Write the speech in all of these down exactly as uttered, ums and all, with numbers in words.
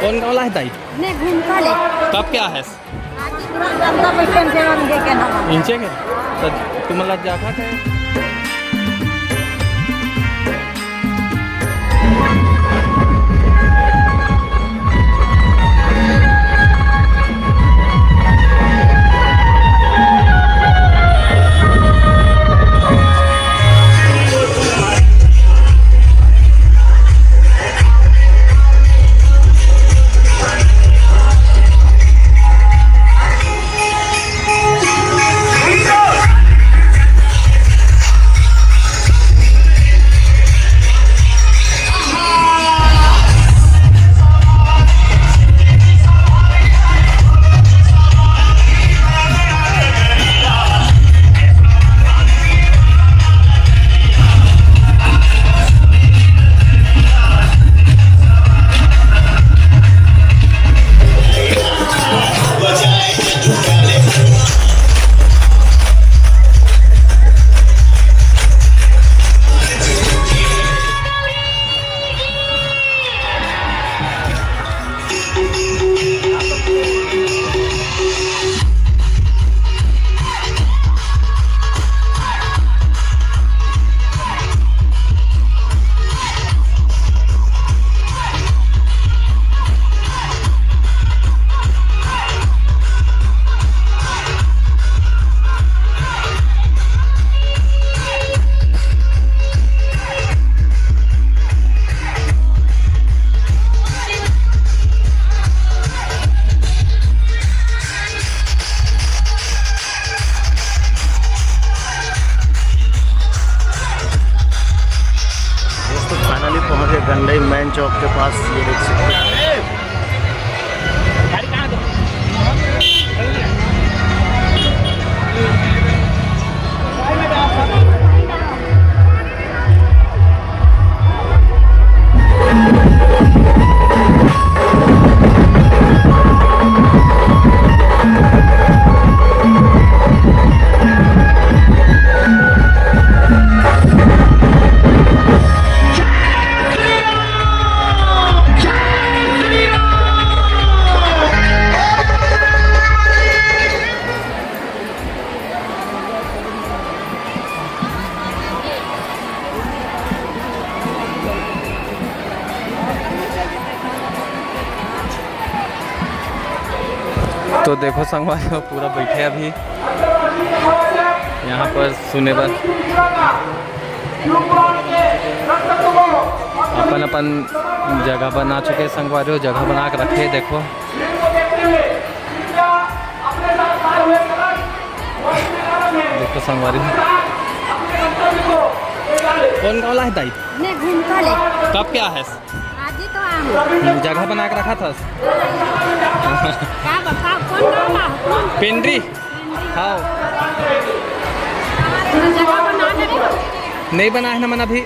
कौन गाँव ला है दाई? मैं घूम का ले। कब क्या है? आज ही तुरंत जनता बस स्टैंड से हम लेके ना। इंचे के? तो तुम लग जा खा के। दोस्तों, फाइनली पहुंच गए गंडई मेन चौक के पास। ये देख सकते हैं। तो देखो संगवारी हो, पूरा बैठे अभी यहाँ पर सुने बर। अपन अपन जगह बना चुके संगवारी हो, जगह बना के रखे। देखो, देखो संगवारी हो। कौन गाँव ला है दाई? मैं घूम का ले। कब क्या है? आज ही तो आया हूँ। जगह बना के रखा था। का बता, कौन गाँव ला हो? पेंड्री। हाँ। तो जगह बना के रखो। नहीं बना है ना मन अभी,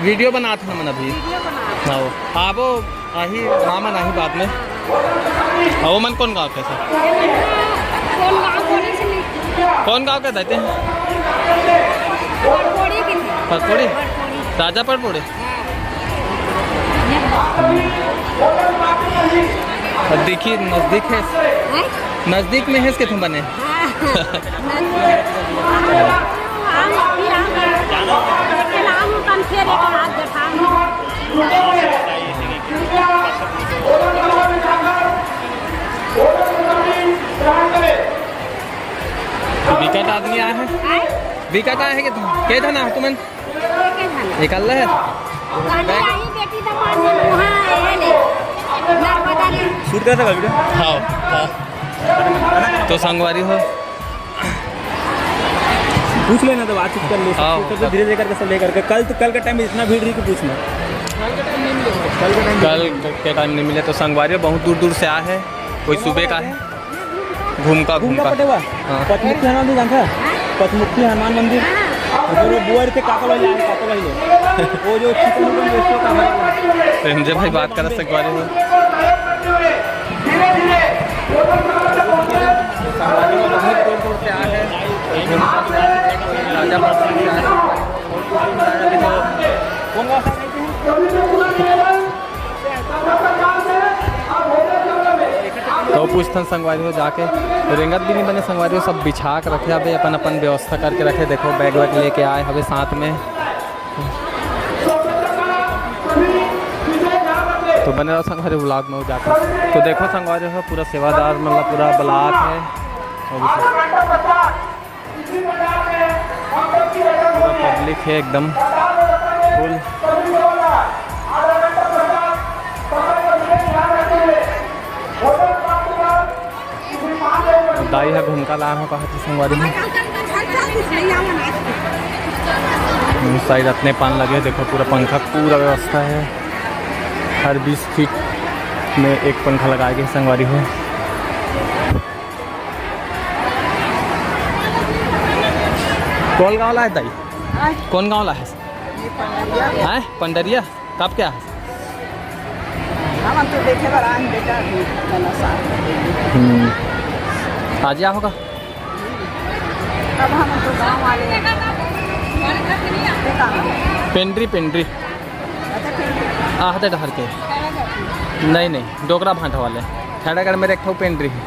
वीडियो बनात है ना मन अभी। वीडियो बना। हाँ, आबो आही, मामा नाही बाद में। हाँ, वो मन कौन गाँव के सर? कौन गाँव बोले से नहीं? कौन गाँव के देते हैं? पड़पोड़ी के थे। पड़पोड़ी? पड़पोड़ी। राजा पड़पोड़ी? हाँ। और देखिए, नजदीक है। हैं? नजदीक में है इसके तुम बने। हाँ। विकट आदमी आए हैं। विकट आए हैं कि तुम? के था ना तुमन? निकल रहे हैं? शूट कर सका वीडियो? हाँ, हाँ। तो संगवारी हो, पूछ लेना, तो बातचीत कर ले। हाँ। सब धीरे धीरे करके सब लेकर के कल तो, कल के टाइम में इतना भीड़ रही कि पूछना। कल के टाइम कल के टाइम नहीं मिले तो संगवारी बहुत दूर दूर से आए हैं। कोई सुबह का है, घूमका, घूमका घूमका। पटेवा। हाँ। पचमुखी हनुमान मंदिर जानता है? पचमुखी हनुमान मंदिर। उधर वो बुआ थे काका भाई आए, काका भाई लोग। वो जो चिकन उकन बेचते हो, काका भाई। संजय भाई बात कर सकते वाले हो। राजा प्रसन्न से आए। तो पूछथन संगवारी हो जाके, रेंगत भी नहीं बने संगवारी हो, सब बिछा के रखे हवे, अपन अपन व्यवस्था करके रखे। देखो, बैग वैग लेके आए हवे साथ में। तो बने रहो संगवारी vlog में जाके। तो देखो संगवारी हो, पूरा सेवादार मतलब पूरा बलात है। और पूरा पब्लिक है एकदम फुल। दाई ह घुमका लाए हो कहा थी संगवारी में। साइड अतने पान लगे, देखो पूरा पंखा, पूरा व्यवस्था है। हर बीस फीट में एक पंखा लगाए गए संगवारी हो। कौन गाँव ला है दाई? कौन गाँव ला है? हैं? पंडरिया? कब क्या है? हम तो देखे बर आन बेटा अभी नला साल। आज या होगा? अब हम तो गाँव वाले हैं। पेंड्री, पेंड्री। अच्छा, पेंड्री। आहते डहर के। नहीं, नहीं, डोकरा भांटा वाले। खैरागढ़ में एक ठो पेंड्री है।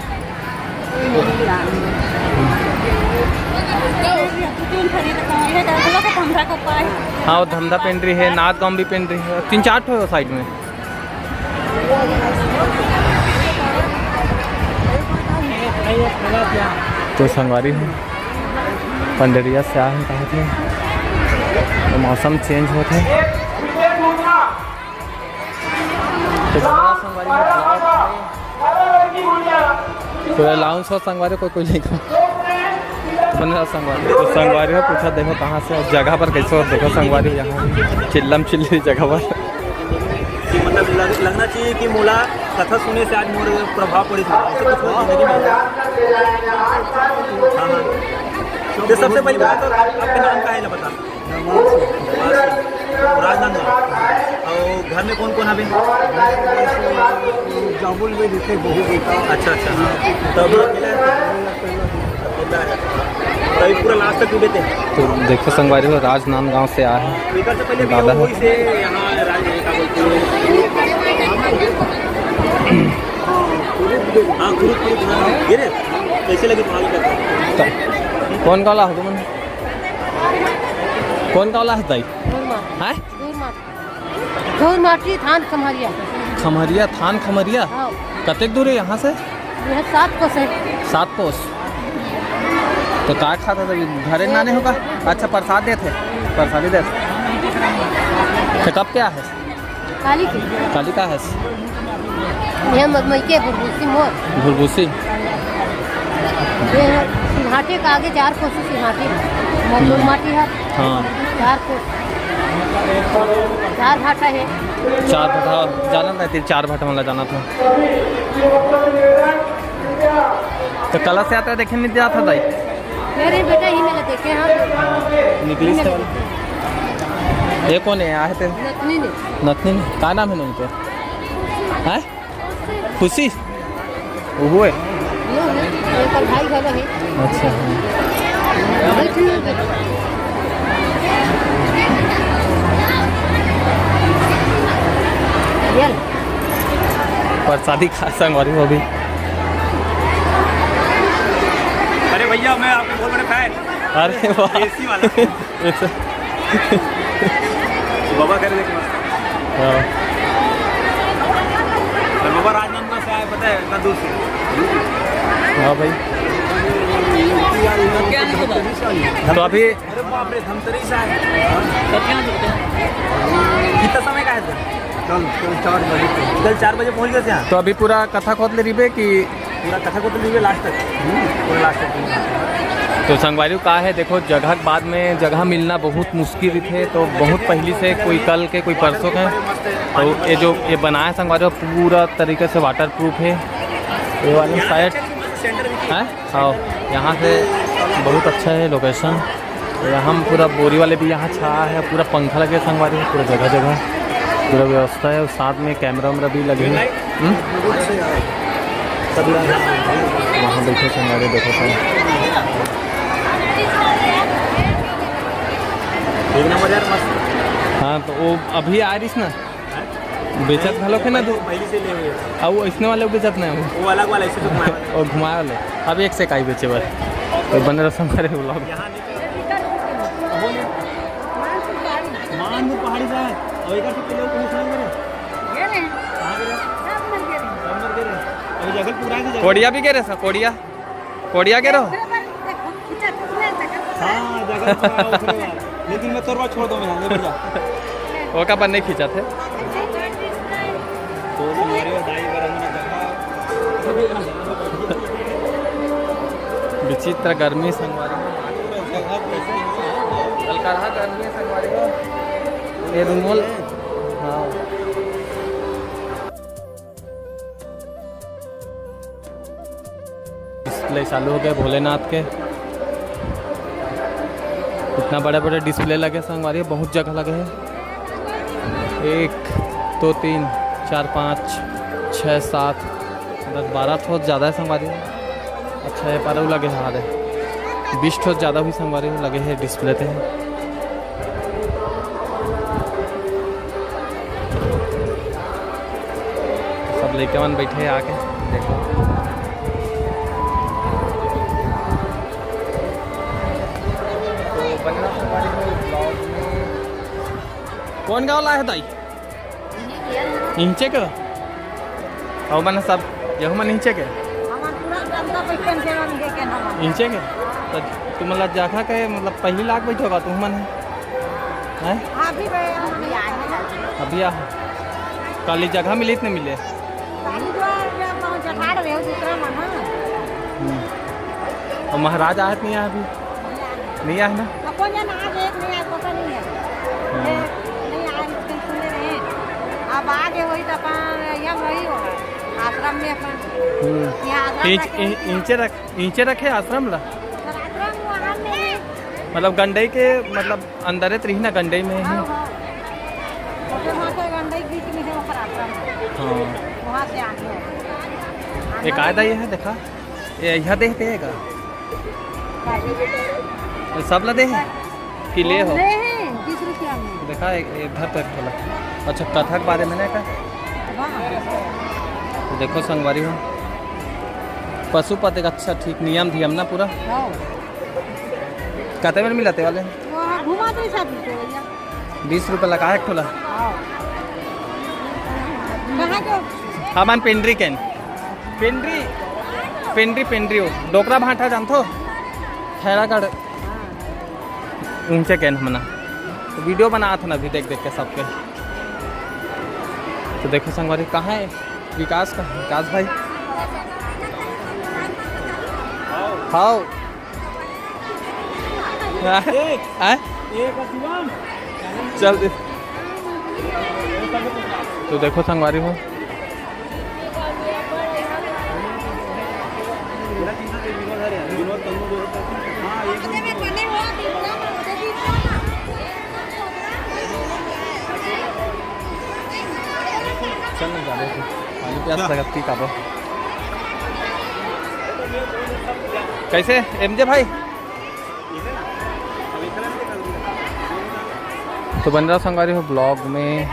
हाँ, वो धमधा पेंड्री है, नाथ गांव भी पेंड्री है, तीन चार ठो है साइड में। तो संगवारी हो, पंडरिया से आए हैं कहा थे, तो मौसम चेंज होते हैं। तो बने रहो संगवारी हो, तो अलाउंस हो संगवारी, कोई कोई लेकर बने रहो संगवारी। तो संगवारी हो पूछा देखो कहाँ से, जगह पर कैसे हो, देखो संगवारी हो यहाँ चिल्लम चिल्ली जगह पर। कि मतलब लग, लगना चाहिए कि मोला कथा सुने से आज मोर प्रभाव पड़े थे, ऐसे कुछ हो जिंदगी में। हाँ, हाँ। तो सबसे पहली बात तो आपका नाम का है, बता। राजनांदगांव। और घर में कौन कौन हवे? जामुल में देखे, बहू बेटा। अच्छा, अच्छा, हाँ। तो अभी अकेला है? अकेला है। तो अभी पूरा लास्ट तक भी देते हैं? तो देखो संगवारी हो, राजनांदगांव से आए हैं। इधर से पहले भी दादा वही है। से यहाँ राज-, क्या बोलते हैं? हाँ, कुरुद, कुरुद, हाँ। ये रे, कैसे लगी तुम्हारी कथा? तो कौन गाँव ला हो तुमन? कौन गाँव ला है दाई? घुरमा। हैं? घुरमा। घुरमाटी थान खमहरिया। खमहरिया, थान खमहरिया? हाँ। कतेक दूर है यहाँ से? यह सात कोस है। सात कोस। तो का खाता था? घरे नाने होगा? अच्छा, प्रसाद देते, प्रसादी देते। तो कब क्या है? काली के। काली का हस? ये म-, मइके भुरभुसी मोर। भुरभुसी? ये सिंहाटे का आगे चार कोसी सिंहाटे। मोर माटी है। हाँ। चार कोस। चार भाटा है। चार भाटा, जानत नहीं थी, चार भाटा वाला जाना था। तो कला से आता है, देखे नहीं जाता था दाई? अरे बेटा, ये मेला देखे हम। निकली से वाला। ये कौन है? आए थे? नतनी ने। नतनी ने? का नाम है उनके? हैं? खुशी? वो है? ये, ये, ये पर भाई घर है। अच्छा, हाँ। बैठ लो, बैठ। ये ले। प्रसादी खा संगवारी हो अभी। अरे भैया, मैं आपके बहुत बड़े फैन। अरे वाह। एसी वाला। ऐसा। बाबा करे देख मस्त। हाँ। और बाबा राजनांदगांव से आए, पता है, इतना दूर से। हाँ भाई। तो अभी अरे बाप रे, धमतरी से आए। कितना समय का है सर? कल, कल चार बजे पहुंच-, कल चार बजे पहुंच गए थे यहाँ। तो अभी पूरा कथा खोत ले रहिबे कि पूरा कथा खोत ले रहिबे लास्ट तक। हम्म, पूरा लास्ट तक। तो संगवारी का है, देखो, जगह के बाद में जगह मिलना बहुत मुश्किल रहिथे, तो बहुत पहली से कोई कल के, कोई परसों के। तो ये जो ये बनाया संगवारी, पूरा तरीके से वाटर प्रूफ है। ये वाला शायद सेंटर भी है। हाँ, यहाँ से बहुत अच्छा है लोकेशन। तो यहाँ हम पूरा बोरी वाले भी यहाँ छाया है, पूरा पंखा लगे संगवारी, पूरा जगह जगह पूरा व्यवस्था है, और साथ में कैमरा वैमरा भी लगे हैं। हम्म? वहाँ बैठे संगवारी, देखो सब। एक नंबर यार, मस्त। हाँ, तो वो अभी आ रहिस ना, बेचत घलो के ना दू। पहले से ले हुए। अब वो इसने वाले बेचत नहीं, वो अलग वाला, ऐसे तो घुमाए वाला। वो घुमाए वाले। अब एक से काई बेचे बर। तो बने रहो संगवारी vlog। यहाँ नहीं। मान पहाड़ी से आए, और इधर से लोग कहीं से नहीं करे। कहाँ गए? सब मर गए। अभी जगह पूरा है, जगह। कोड़िया भी गए रहे सा, कोड़िया। कोड़िया के रहो? हाँ, जगह पर आओ, ओकरे बाद। लेकिन मैं तोर बाद छोड़ दूँ, यहाँ ले जा। ओका पर नहीं खींचा थे। तो हमारे दाई बर हमने जगह। विचित्र गर्मी संगवारी हो। जगह कैसे है? हल्का रहा गर्मी संगवारी हो। ये रूमोल। हाँ। डिस्प्ले चालू हो गए भोलेनाथ के। इतना बड़े बड़े डिस्प्ले लगे संगवारी, बहुत जगह लगे हैं। एक, दो, तीन, चार, पाँच, छः, सात, दस, बारह ठो ज़्यादा है संगवारी। अच्छा है, पर लगे हैं आधे, बीस ठो ज़्यादा भी संगवारी लगे हैं डिस्प्ले पे। सब लइका मन बैठे हे आके, देखो। तो बने रहो हमारे vlog में। कौन गाँव ला हे दाई? इहचे के? अउ मन सब, यहू मन इहचे के? हमर पूरा जनता बचपन से हम देखे ना। इहचे के? तो तुमन ला जगह के, मतलब, पहली लाग बैठे होगा तुमन, हैं? हाँ, अभी गए, हम अभी आए हैं। अभी आ। काली जगह मिली त नहीं मिले? काली जो है, जब हम जठाड़ रहे हो, दूसरा मन, हाँ। हम्म। और महाराज आए त नहीं आए अभी? नहीं आए। नहीं आए ना? तो कौन जना आ गए, नहीं आए, पता नहीं है। हम्म। ये नहीं आए, लेकिन सुने रहे। अब आ गए होई तो अपन यहाँ वही होगा, आश्रम में अपन। हम्म। यहाँ आश्रम इहचे रखे होई तो इहचे रख, इहचे रखे आश्रम ला? पर आश्रम वहाँ नहीं है। मतलब गंडई के, मतलब अंदर त रही ना, गंडई में ही। हाँ, हाँ। ओकर वहाँ से गंडई बीच में है, ओकर आश्रम। हाँ। वहाँ से आगे है। एक आधा ये है, देखा, ये यहाँ देखते हैं का? ये सब ला दे है कि ले हो? ले हैं, बीस रुपया में। देखा, एक, एक धर तो एक ठोला। अच्छा, कथा के बारे में ना का? हाँ। तो देखो संगवारी हो, पशुपति का अच्छा ठीक नियम धियम ना पूरा। हाँ। कते में मिलते वाले? वो घुमा दे सब तो भैया। बीस रुपये लगा एक ठोला। हाँ। कहाँ के? हमन पेंड्री केन। पेंड्री, पेंड्री, पेंड्री हो। डोकरा भांटा जानथो? खैरागढ़। हाँ। उनसे केन हमना। तो वीडियो बनात हन अभी देख देख के सबके। तो देखो संगवारी, कहाँ है विकास का? विकास भाई। हाउ। हैं? चल दे। तो देखो संगवारी हो, चल ना, जा रहे थे। पानी प्यास लगत थी काबो। कैसे एमजे भाई? तो बने रहो संगवारी हो vlog में।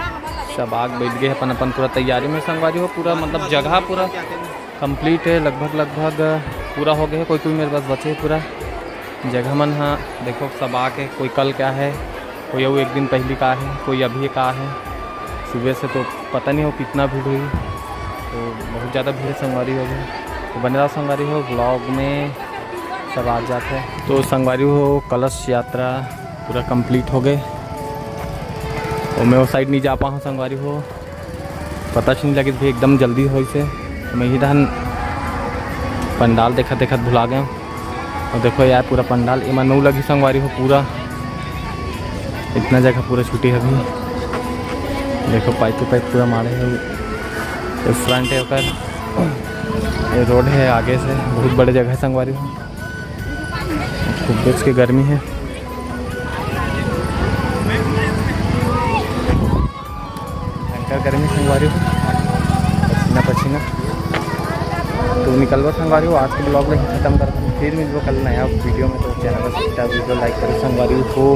सब आग बैठ गए अपन अपन पूरा तैयारी में संगवारी हो, पूरा मतलब जगह पूरा complete है, लगभग लगभग पूरा हो गया है। कोई कोई मेर बस बचे है पूरा। जगह मन हा देखो, सब आके कोई कल के आहे, कोई अउ एक दिन पहली का आहे, कोई अभी का आहे। सुबह से तो पता नहीं हो कितना भीड़ हुई, तो बहुत ज़्यादा भीड़ संगवारी हो गई। तो बने रहो संगवारी हो vlog में, सब आ जाते हैं। तो संगवारी हो, कलश यात्रा पूरा complete हो गए। तो मैं वो side नहीं जा पाऊँ संगवारी हो, पता च नहीं लगे भी एकदम जल्दी होइसे। मैं ही रहन पंडाल देखत देखत भुला गया। और देखो यार, पूरा पंडाल एमन में लगी संगवारी हो, पूरा इतना जगह पूरा छुट्टी है अभी। देखो पाइप पे पाइप पूरा मारे है। ये front है ओकर, ये road है आगे से, बहुत बड़े जगह है संगवारी हो। खूब बेच के गर्मी है, भयंकर गर्मी संगवारी हो, पसीना पसीना। तो निकलबो संगवारी हो, आज के vlog ला ही खत्म करत हन, फिर मिलबो कल नया वीडियो में। तो चैनल पर वीडियो like करो संगवारी हो।